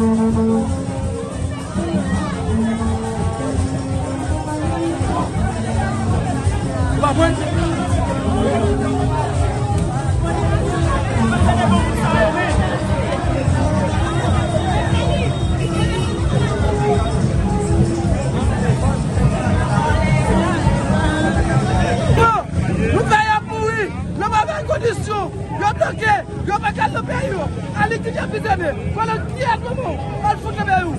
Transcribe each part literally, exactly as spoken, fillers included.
Ou pa pran? Non! Nou fè y ap mouri nan move kondisyon. Yo bloke. Yo pa ka nan peyi yo. Aliki te vizene. Konnen ki ak moman. Al fout nan peyi yo.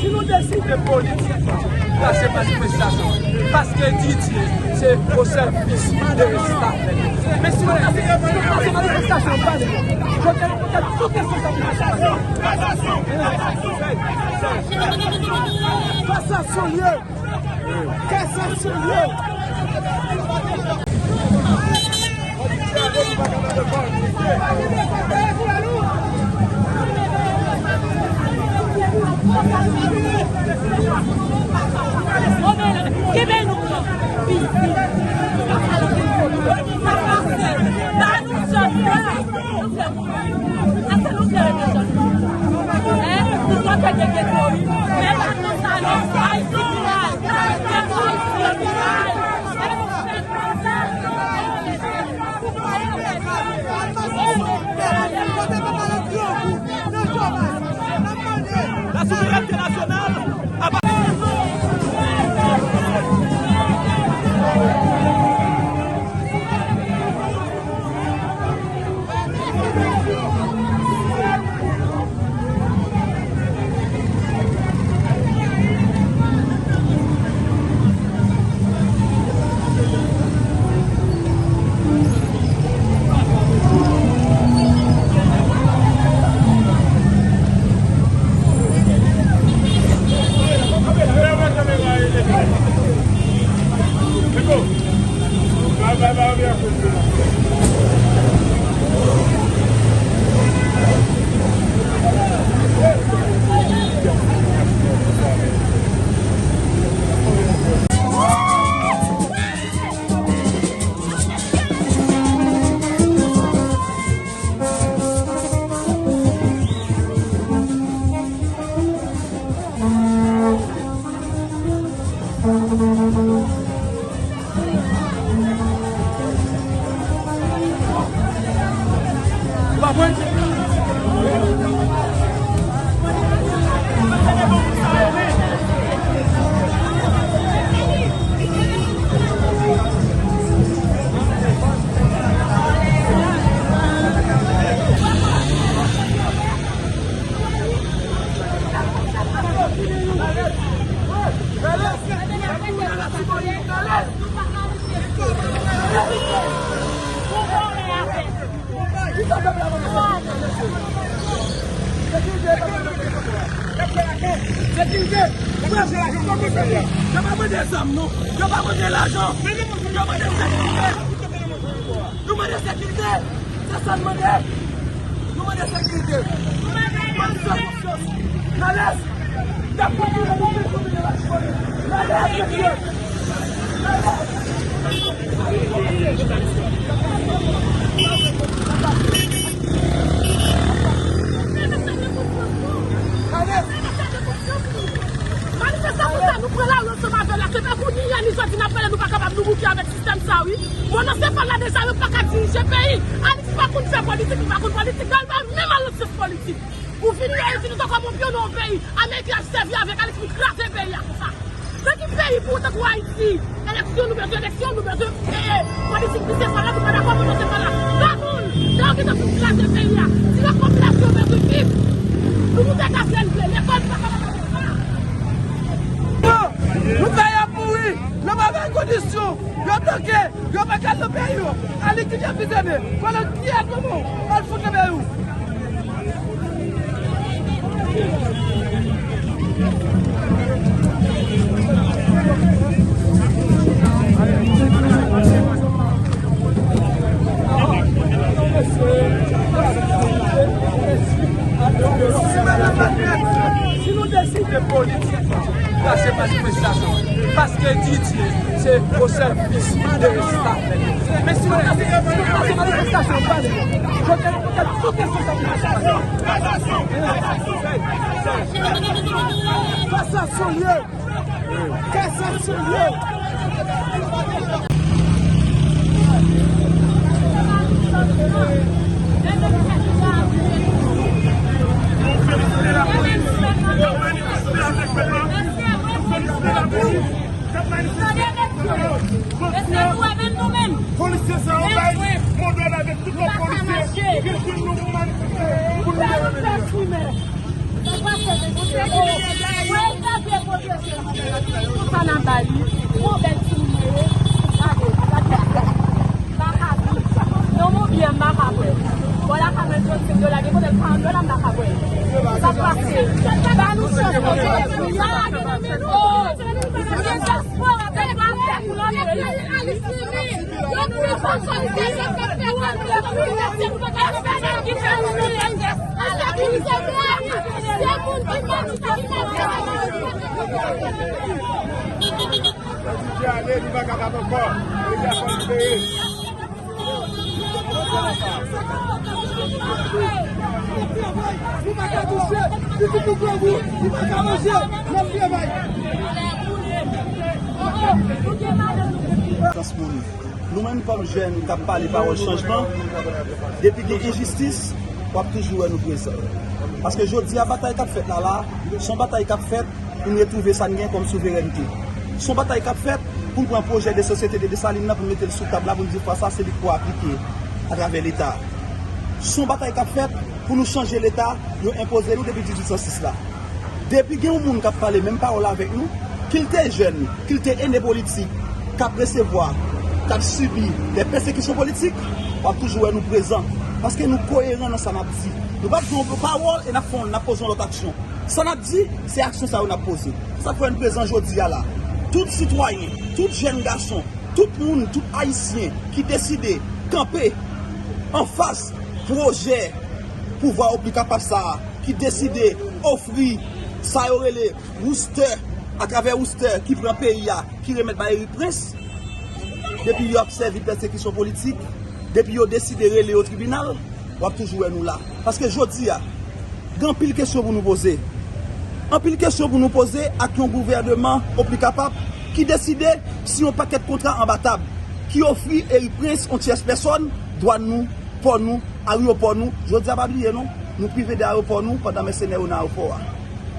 Si nou deside politik, Kache manifestasyon. Paske Didier se o sèvis de Estafèt. Men si nou kache, si nou kache manifestasyon, pale. Yo te, yo te tout responsabilite sa. Kasasyon liye. Kasasyon liye. La souverènte nasyonal ap Ou pa pran? Sekirite! Yo pa mande zam, non. Yo pa mande lajan. Yo mande sekirite. Nou mande sekirite. Se sa n mande. Nou mande sekirite. Ban n fè konfyans. Kalès, n ap kontinye moute pou vin la Kalès, mesye. Kalès. Kalès. Manifestasyon sa nou pran lari ansanm avè l la, se pa pou ni yè ni jodi n ap pale, nou pa kapab nou bouke avèk sistèm sa, wi. Bon, nan se pa la deja, yo pa ka dirije peyi. Alix pa konn fè politik, li pa konn politik, Dalma menm al nan syans politik. Ou vini la, yo itilize w kòm yon pyonye nan yon peyi. Ameriken ap sèvi avèk Alix pou kraze peyi a konsa. Nan ki peyi pou ou tankou Ayiti? Eleksyon, nou bezwen eleksyon, nou bezwen, eh, eh, politik, si se pa la, nou pa dakò, nou se pa la. Dagoul, lè yo gentan fin kraze peyi a, si lòt popilasyon bezwen viv, nou, nou te ka fè l vle, lekòl, nou pa kapab fè sa. Non, nou fè y ap mouri nan move kondisyon, yo bloke, yo pa ka al nan peyi yo. Alix ki te vizene, konnen ki ak moman, al fout nan peyi yo. Politik, kase manifestasyon. Paske Didier se o sèvis de Estafèt. Men si yo kase, si yo kase manifestasyon, pale. Yo te, yo te tout responsab manifestasyon. Kasasyon ye! Kasasyon ye! Polisye sa yo bay modèl avèk tout lòt polisye ki di nou pou manifeste pou nou leve. Tout sa n ap ba li, yon bèl ti nimewo. Gade, gade sa. M pa ka viv. Non, mon byen, m pa ka bwè. Bò lakay mwen, jodi, m yo lage modèl karant dola, m pa ka bwè. Sa k pase? Ba nou chans, mon byen. Sa lage nan men nou. Oh, se dyaspora, pèp la, pèp la. Jodi a ale, li pa kapab ankò. Jodi a fò nou veye. Nou pa ka touche, pitit nou grangou, li pa ka manje, n ap travay. Sans pou nou. Nou menm kòm jèn k ap pale pawòl chanjman, depi gen enjistis, w ap toujou wè nou prezan. Paske jodi a, batay k ap fèt la la, se yon batay k ap fèt pou n retwouve sa n gen kòm souverènte. Se yon batay k ap fèt pou n pran pwojè de sosyete de Desalin nan, pou n mete l sou tab la, pou n di fwa sa, se li k pou aplike atravè Leta. Se yon batay k ap fèt pou nou chanje Leta yo enpoze nou depi dizuit san sis la. Depi gen yon moun k ap pale menm pawòl avèk nou, ki l te jèn, ki l te ene politik, k ap resevwa, k ap sibi de pèsekisyon politik, w ap toujou wè nou prezan. Paske nou koyeran nan sa n ap di. Nou p ap di yon pawòl e n ap fè yon, n ap poze yon lòt aksyon. Sa n ap di, se aksyon sa yo n ap poze. Sa k fè n prezan jodi a la. Tout sitwayen, tout jèn gason, tout moun, tout Ayisyen ki deside kanpe anfas pwojè pouvwa opli kapab sa a, ki deside ofri sa yo rele woustè, atravè woustè ki pran peyi a, ki remèt bay Erik Prince, depi yo ap sèvi pèsekisyon politik, depi yo deside rele yo tribinal, w ap toujou wè nou la. Paske jodi a, gen anpil kesyon pou nou poze. Anpil kesyon pou nou poze ak yon gouvèneman opli kapab ki deside si yon pakèt kontra anba tab, ki ofri Erik Prince, yon tyès pèsòn, dwàn nou, pò nou, ayewopò nou. Jodi a, pa bliye non, nou prive de ayewopò nou pandan mèsenè yo nan ayewopò a.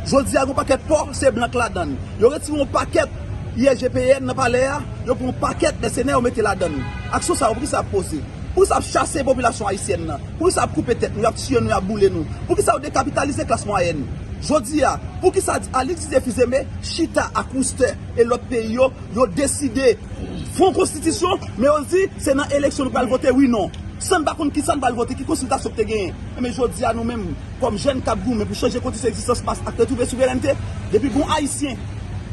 Jodi a, gon pakèt pò, se blan k ladan l. Yo retire yon pakèt I G P N nan palè a, yo pran yon pakèt mèsenè, yo mete ladan l. Aksyon sa yo, poukisa ap poze? Poukisa ap chase popilasyon ayisyèn nan? Poukisa ap koupe tèt nou, y ap tiye nou, y ap boule nou? Poukisa yo dekapitalize klas mwayèn? Jodi a, poukisa Alix Didier Fils-Aimé chita ak Wooster e lòt peyi yo, yo deside fè yon konstitisyon, men yo di se nan eleksyon nou pral vote wi non. San n pa konn kisa n pral vote, ki konsiltasyon k te genyen. Men jodi a nou menm, kòm jèn k ap goumen pou chanje kondisyon egzistans mas ak retwouve souverènte, depi gon Ayisyen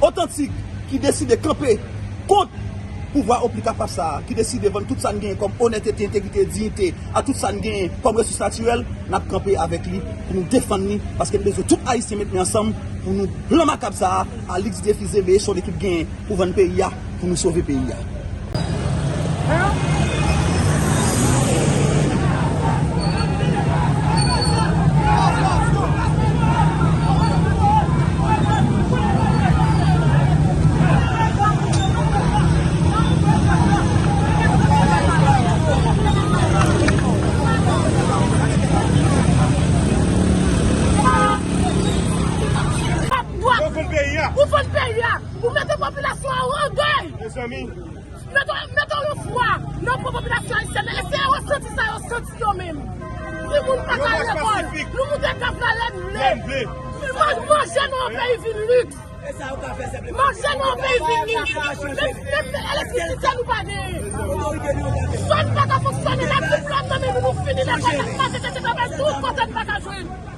otantik ki deside kanpe kont pouvwa opli kapab sa a, ki deside vann tout sa n genyen kòm onètete, entegrite, diyite, a tout sa n genyen kòm resous natirèl, n ap kanpe avèk li pou nou defann li, paske n bezwen tout Ayisyen met men ansanm pou nou plan makab sa a, Alix Didier Fils-Aimé e son ekip genyen pou vann peyi a, pou nou sove peyi a. Ou vann peyi a. Ou vann peyi a. Ou mete popilasyon an an dèy. Mezanmi. Mete, mete yon fwa nan po popilasyon ayisyèn nan. E se yo santi sa yo santi yo menm. Timoun pa ka al lekòl. Nou moute kaf la lè n vle. Man-, manje nan yon peyi vin liks. Manje nan yon peyi vin liks. Menm, menm elektrisite nou pa genyen. Zòn pa ka fonksyone, n ap di pran nan men nou, nou fini nan kay la, nou pa tete travay, tout kote n pa ka jwenn.